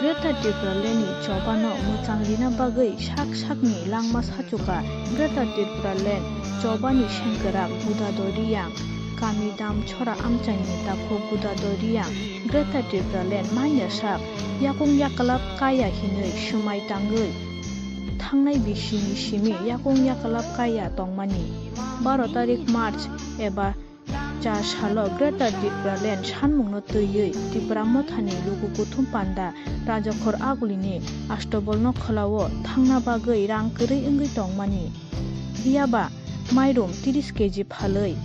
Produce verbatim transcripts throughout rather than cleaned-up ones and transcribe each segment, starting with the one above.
Greater Tipraland ni chobano mwchang rina bagwi sak sakni langma sachuka. Greater Tipraland chobani sengkwrak Gudadori yang, kami dam chora amchaini takhuk Gudadori yang, Greater Tipraland manya sak yakung yaklap kaya hinwi swmai tangwi thangnai bisini simi yakung yaklap kaya tongmani. Baro tarik March eba cha salo Greater Tipraland sanmungno twiwi Tipra Mothani luku kuthum panda Rajakhor Agulini Astobolno khwlao thangna bagwi rang kwrwi wngwi tongmani. Phiyaba mairum tris kg phalwi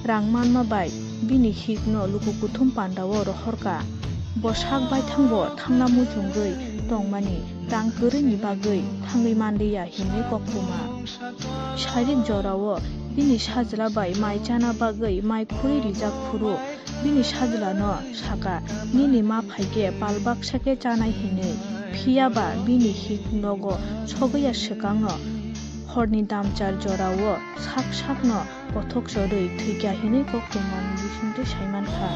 rang manma bai bini hikno luku kuthum pandao rohorka. Bo sak baithangbo thangna muchungwi tongmani, rang kwrwini bagwi thangwi manliya hinwi koktwma. Sarik jorao bini sajla bai mai chana bagwi mai khurwi rijak phuru bini sajlano saka, "Nini ma phaikhe pal baksa khe chanai," hinwi. Phiyaba bini hik nogo sogwiya swkangno horni damchar jorao sak sakno kothok chorwi thwikha hinwi koktwmani bisingtwi saimankha.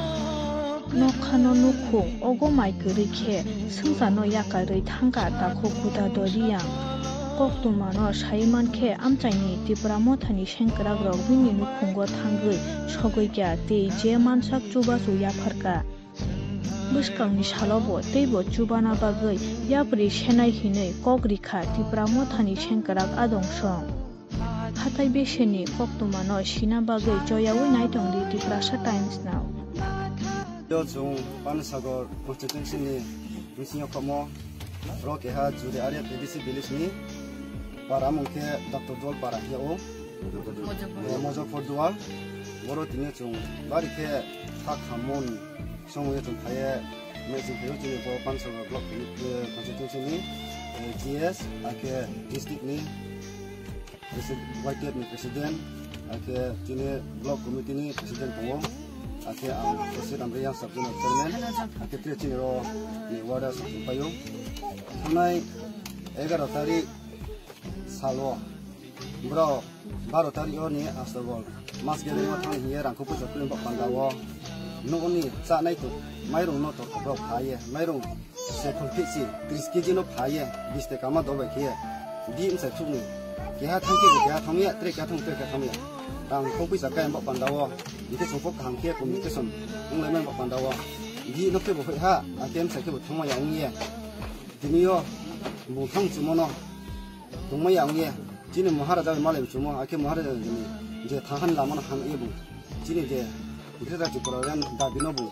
Nokhano nukhung ogo mai kwrwi khe swngcharno yakarwi thangkha takhuk Gudadori yang. Koktwmano sai mankhe amchaini Tipra Mothani sengkwrakrok bini nukhungo thangwi sogwikha tei je mansak chubachu yapharkha. Bwskangni salobo teibo chubana bagwi yapri senai hinwi kok rikha Tipra Mothani sengkwrak adong song. Hathai beseni koktwmano sina bagwi choyaui naitongdi Tiprasa Times no. Yo chwng Pansagor constituency ni bisingo khomo ro keha Juri area T D C village ni para mung khe Doctor Dol para hiya o. Mojopur. Eh, Mojopur Dual. Boro tini chwng bari khe thak hamon songwi chwng phaiye meching phaiyo chini bo Pansagor block ni, eh, constituency ni, eh, G S, akhe district ni Presi-, Y T F ni president, akhe chini block committee ni president tongo, akhe ang president Amriyang sub zonal chairman, akhe tre chini ro ni ward a sub payo. Thangnai egaro tarik salo bro baro tarik o ni October mas gele o thang hiye rangkho puja krim bok panda o. Nuguni chanai to mairung no to bro phaiye mairung Sekhol phisi tris kg no phaiye, bis taka ma dol bai khe. Di msai thukni. Keha thang khe bo keha thangya, tre keha thang, tre keha thangya. Rang thong puisa kaya bok panda o. Bikhe songkok kaham khe communication wng lai man bok panda o. Di no khe bo ha, a khe msai khe bo thangma ya wngye. Tini yo bo thang chumo no. Tongma ya wngye. Chini Maharaja bai malai chumo, akhe Maharaja ni je thahan lama no han ye bo. Chini je Greater Tipraland dabi no bo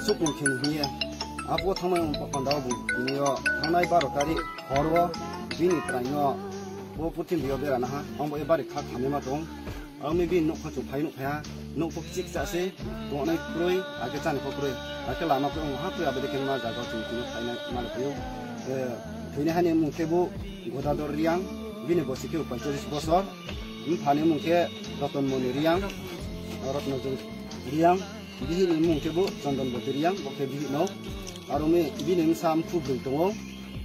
sukung khe ni hiye. Abo thangma wng panda o bo. Tini yo thangnai baro tarik hor o bini prai no bo purthimbi o bera na ha. Ang bo e bari kha khamya ma tong. Ang mi bini nokha chu phai nokha. Nokbo kichik cha se, tongnai kwrwi, akhe chani kok kwrwi, akhe lama kwrwi, wngha kwrwi, aboni khe ma jaga o chwng tini phainai ma le phaiyo. Eh, thwini hani mung khe bo Godador Riang, bini bosi khe bo paitolish bosor, mphani mung khe Roton Moni Riang, Rotno Riang, bihini mung khe bo Chondon Boti Riang, bo khe bihik no, aro mi bini msa mkhu bwrwi tongo,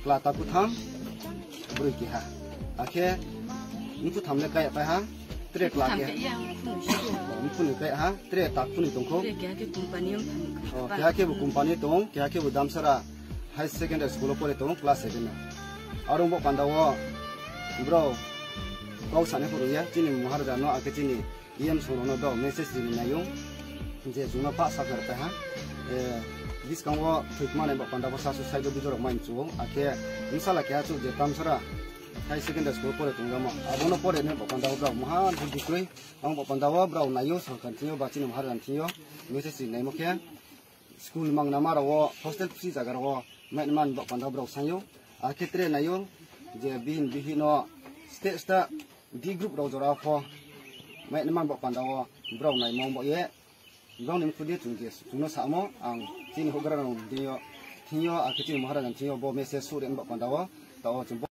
klata kwthang, bwrwi keha, akhe mkhu thamle kaya paiha, Tre kla khe. Mphunu khe ha, tre tak phunu tongkho. Tre keha khe company o thang. Oh, keha khe bo company tong, keha khe bo Damsara High Secondary School o pore tong, class seven o. Aro bo panda o bro kau sani phuru ya, chini Maharaja no, akhe chini E M song no bro message rini nayo. Je chwngno pa sakar ta ha. Eh, biskango thwikma nai bo panda o sasu side o bijorok mai mchuo. Akhe msala keha chu je Damsara High Secondary School pore tong jamo. Abono pore ne bo panda o bro maha dukri. Ang bo panda o bro nayo sorkar thio ba chini Maharaja thio. Message si naimo khe school mang nama ro hostel phusi jaga ro mai man bo panda o bro sayo. A khetre nayo je bihin bihin no sta sta D group ro jora pho mai man bo panda o bro naimo bo ye. Bro ni mkhudi chwng je chwngno samo ang chini houhgra rok thio thio a khe chini Maharaja thio bo message suri bo panda o ta o chwng